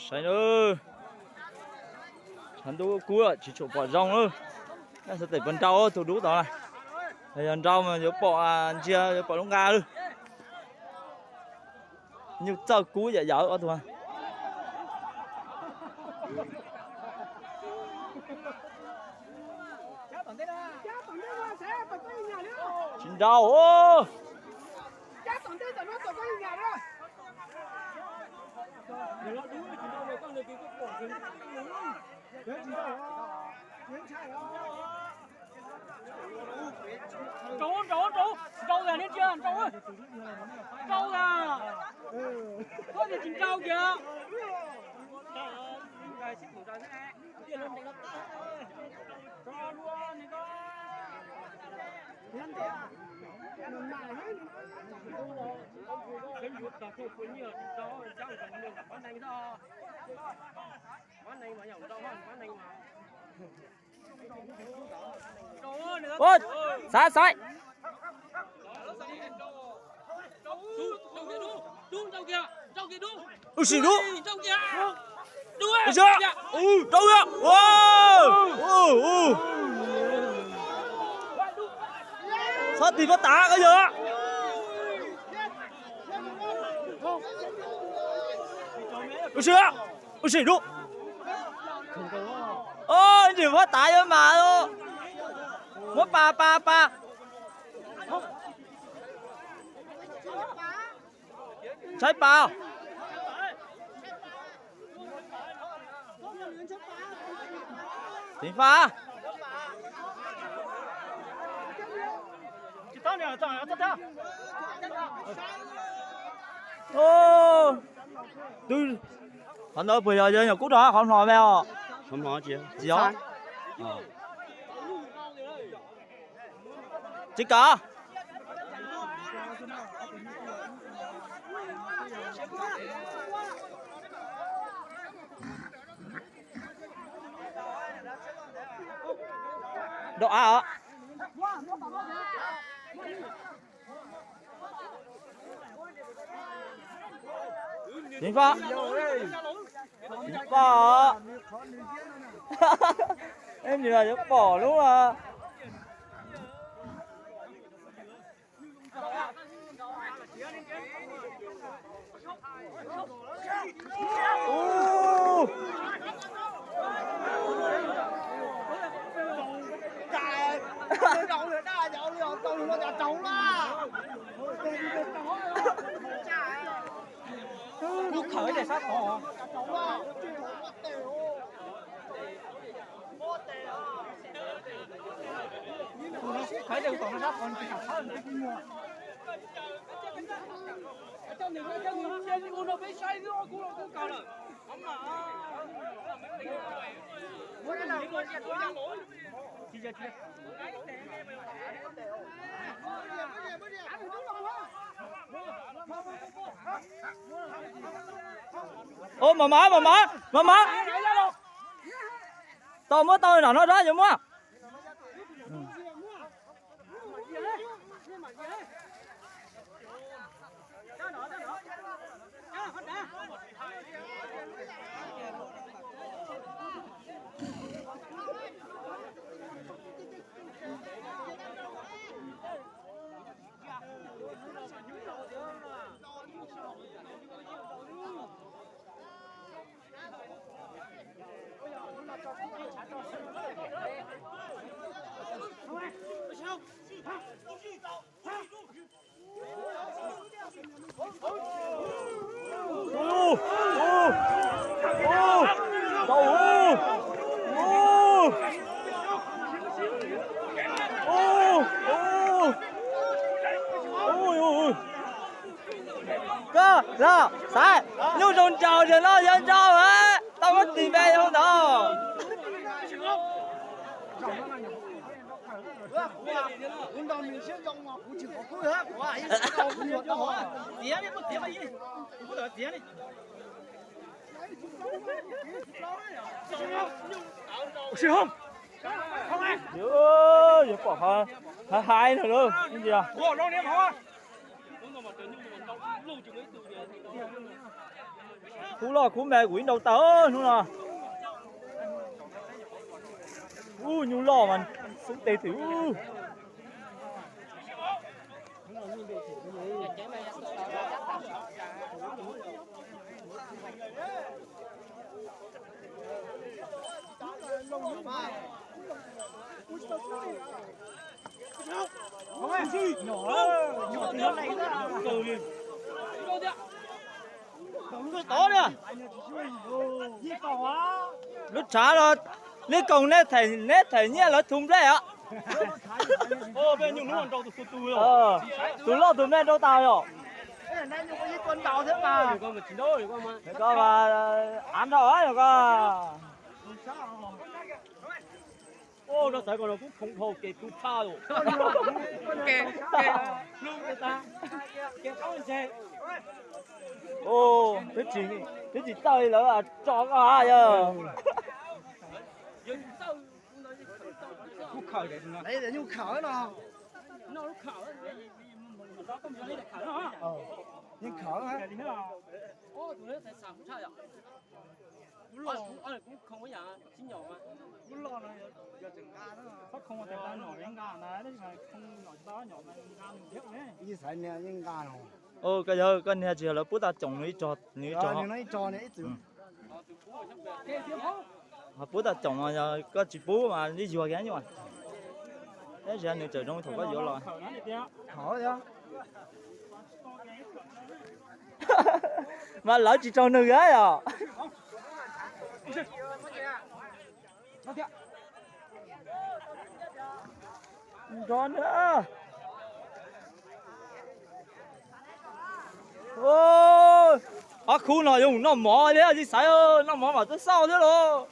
Saib na, tshav ntuj kub tsis tshua pom zoo lawm. Nyob sab tes puas nrau tus dub tod na. Yog nrau mas yuav pom ntsia yuav pom lub nqa lawm. Nyuj txawj kub yam yawm ob tug. Tsis nrau. Nrau, nrau, nrau, nrau tas, nej ntsia, nrau, nrau tas, koj tias tsis nrau kiag. Xaiv, xaiv. Ua si dub. Ua si, rau yom. Txhob tig pob tav koj yog. Ua si, ua si dub. Ib ntsis pob tav yuav mas. Muab pas pas pas. Tshaib pas. Teev faj. Twb qhov ntawd puas yog yawg nyuam kub rau qhov hno me os? Tsis os. Tsis kam. Dau av os. Teev faj. Teev faj os. Ib ntsis yuav pom lub. Lub khawv sab tod. Khawv tom no sab tod nws tsis kam khawb nws. Ua mas mas mas mas mas mas. Tau muab tau nram no rab yuav muab. Koj los xaiv, nyuj zoo nraug tiag no yog nraug, tau muab tis npe hauv ntawd. Yuav pom qhov hais hais no lauj. Ib ntsis. Khub loj khub me kuv ib nrau tawg hnub no. Ub, nyuj loj mas xub tes tim ub. Lub tshav los, Lib Koos neb them, neb them nyiaj lawv thu nplej os. Tus loj tus me nrau tas yom. Ko mas av nrho ko. Rau txawv ko kuj khoov dhau kev tu tshaj. Twb tsis txawj li lawv tso koj yog. Nyuj khawm no. Yeej khawm. Ib xaiv niag yeej nqa no. Koj yog koj niag tsis yog lawv pub tau coom nws ib tso, nws ib tso. Ho pub tau coom mas yog koj tsis pub mas ib yuag kiag nyuaj. Tab sis nws tseem zoo thaum koj yuav los. Mas lawv tsis raug nws a yom. Nrov na. Ob khub no yuav mus noj mov li, tsis xaiv noj mov mam twb xauj thiab los.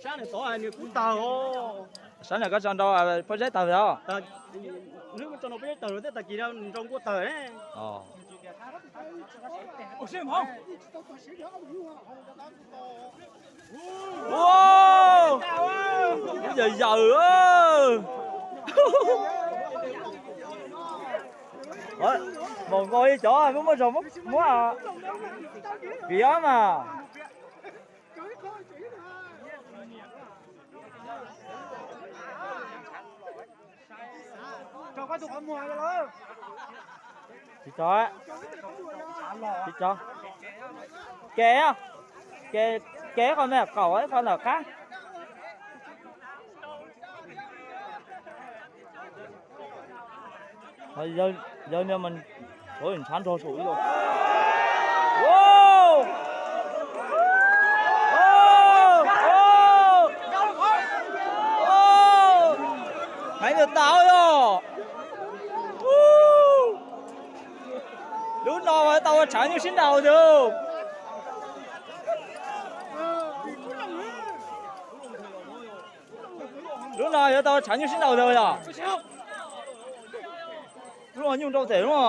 Sab nws tod nws kub tawg os. Sab nws koj tso nrau pob zeb tawg os. Nws tso nrau pob zeb tawg los tej tag kis nrau nkuaj tawg ne. Yawm yawm. Maum nkaus li cov muab, muab piav mas. Tsis tso, tsis tso. Ke, ke qhov me qaum, qhov ntawm qab. Yawg niag mas ntshav nrog saum ib lo. Heev tas tas yog. Lub no mas tau ua tshav nyuj sib nraus tus. Lub no yuav tau tshav nyuj sib nraus tus yom. Lub no nyuj nrau tes lub no.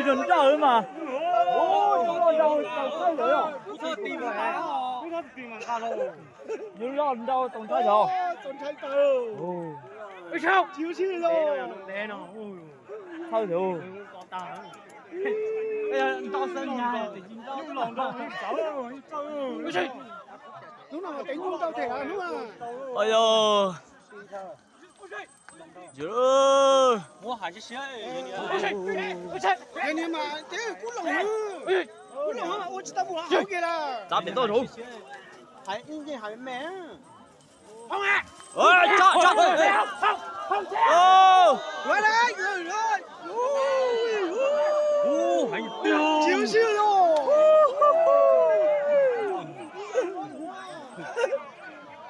Nrog nrawj mas. Nws loj nrau tau ntshai yog. Thawj tus. Hnub no kev nyuj ntau them hnub na. Yog. Txav pem toj rau.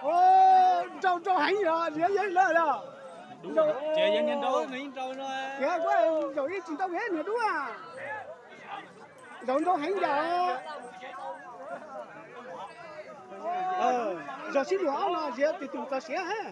Nrau nrau heev yog ziav yeej lawm los. Tias kuj zaum ib tsis ntau niag dub. Zaum nrau heev yam. Zaum sib luag ob no ziav tus tus txog siav ha.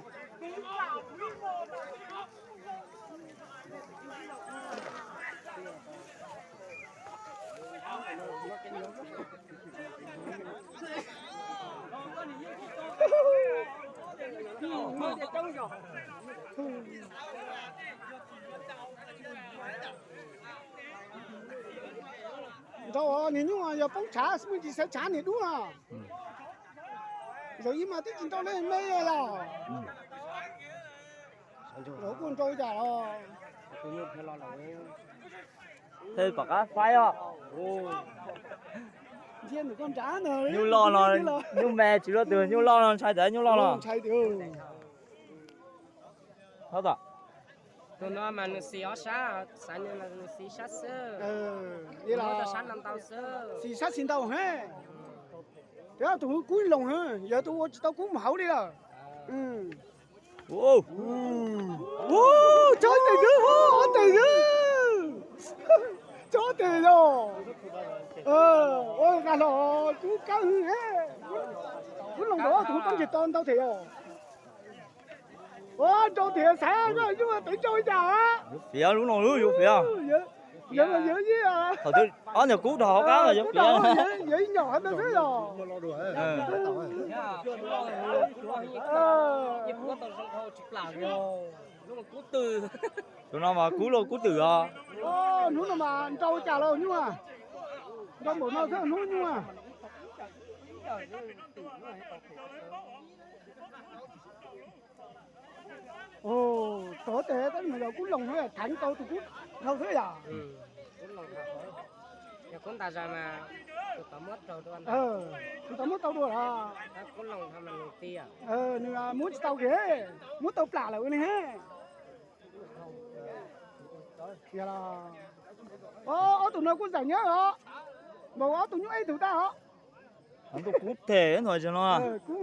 Nrau niag nyuj yog poob tshav xwb, tsis xaiv tshav niag dub no. Zaum ib mas twb tsis nrau li me los. Zaum kuj nrau cas los. Thiaj tom qab faib os. Nyuj loj no, nyuj me tsis luaj twg, nyuj loj no ntshai tas nyuj loj no. Tus no mas nws xis ob sab, xav nws xis sab xwb. Tau sab no ntau xwb. Xis sab xis ntau he. Tus kub loos, yog tus ua tsis tau kub mus hauv li lawm. Tsob tes twb, ob tes twb, tsob tes yog. Ua nqa hlo kub kab hwj he. Kub loos nkaus ob tug kub ntseg to ntau thiab yog. Ua nrau tias xaiv koj yuav tev nrau cas. Yuav fiav lub no lub yuav fiav. Yawg yawg yij. Thaum twg ob niag kub rau hauv qab yawg fiav. Yawg ib nyom hauv ntawd xwb yog. Tus no mas kub lauj kub twm os. Hnub no mas nrau cas los nyuj. Nrau npaum no xwb hnub nyuj. Tov tes tab sis mas yog kub loos, theev tau tus kub dhau xwb yom. Yog kub ntas zog mas tus tod muab tau dua los. Nws muab tsis tau kiag, muab tau plam lawm li he. Ob tug no kuj zeem nyob os, npaum ob tug nyuj ib tug tag os. Ntuj kub them no. Kub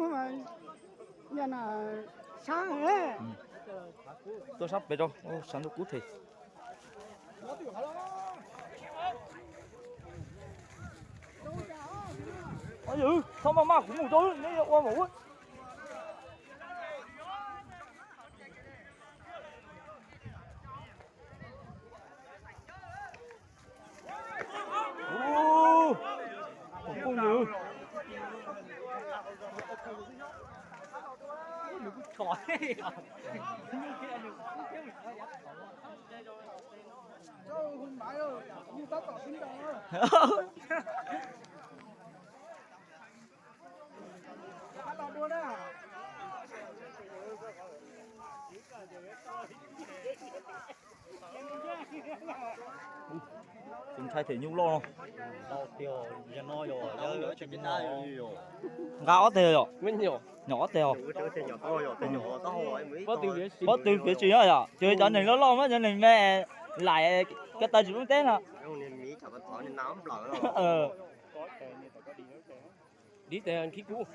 sab, tuaj sab pem rau, sab ntuj kub them. Txhob maj maj kuv mus rau neb ua mas ua. Tus ntshai them nyuj loj no. Nqa ob teg yom? Nyom ob teg os. Pob tw piav tsis nyob yom, ces cov neeg loj loj mas cov neeg me laim ko taw tsis lub teb no. Dib tes khib kub.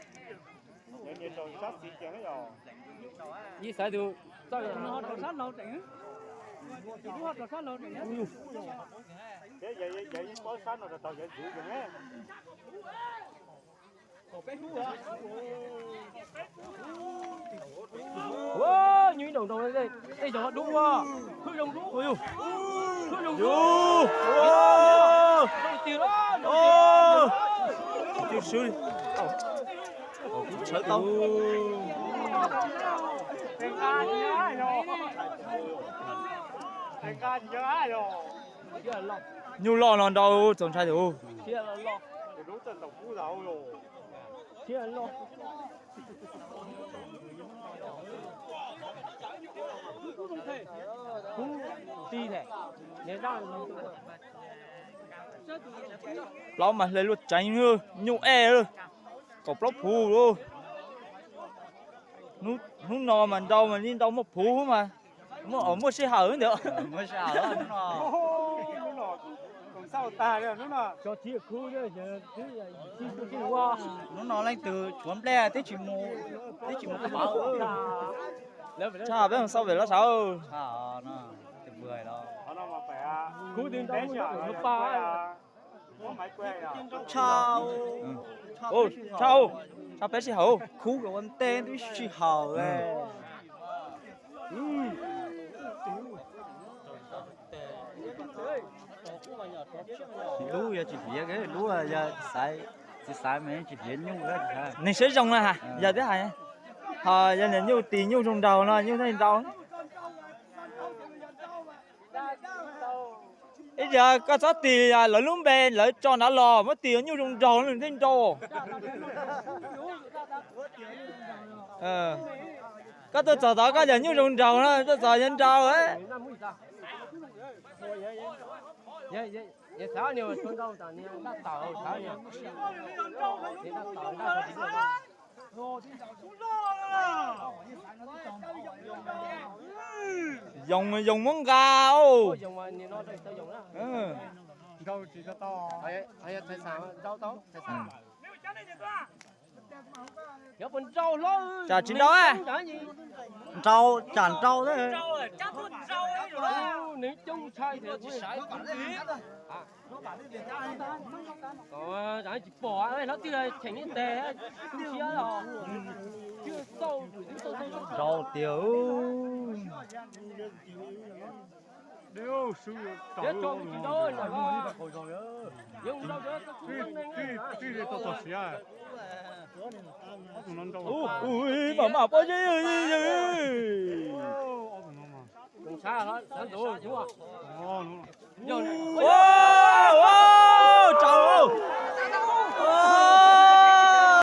Yij xaiv tus txawj. Nyuj ib nraum nraum tej zog dub, hwj zoo dub, hwj zoo dub. Tus swb li. Tshawb tau. Nyuj loj no nrau txaus ntshai tus. Plaub mas hle luaj tseev, nyuj ej, kaum plaub phuv. Hnub no mas nrau mas yeej nrau muaj phuv mas, muaj sij hawm ntawd. Hnub no leej twg tshuav nplej twb tsis mus, twb tsis mus pab. Tshaj peb mus xauj pem lab saud. Tshaj, tshaj peb sij hawm. Khub ua ntej twb sij hawm. Lub yog tsis hiav, lub yog xaiv, tsis xaiv mas tsis hiav nyuj. Neeg siab zoo na ha, yog twb hais, ho yog niam nyuj tis nyuj zoo nraug no nyuj thiaj nrau. Ib yam koj txhob tis lawv lub npe lawv tso nrad los, muab tis nyuj zoo nraug nws thiaj nrau. Koj tuaj txog tod koj yog nyuj zoo nraug no tuaj txog yog nrau. Yoos, yoos muab nqa. Tsam tsis nrau, nrau tsam nrau. Nrau tiag. Ua, mam mam pob zeb. Tsau.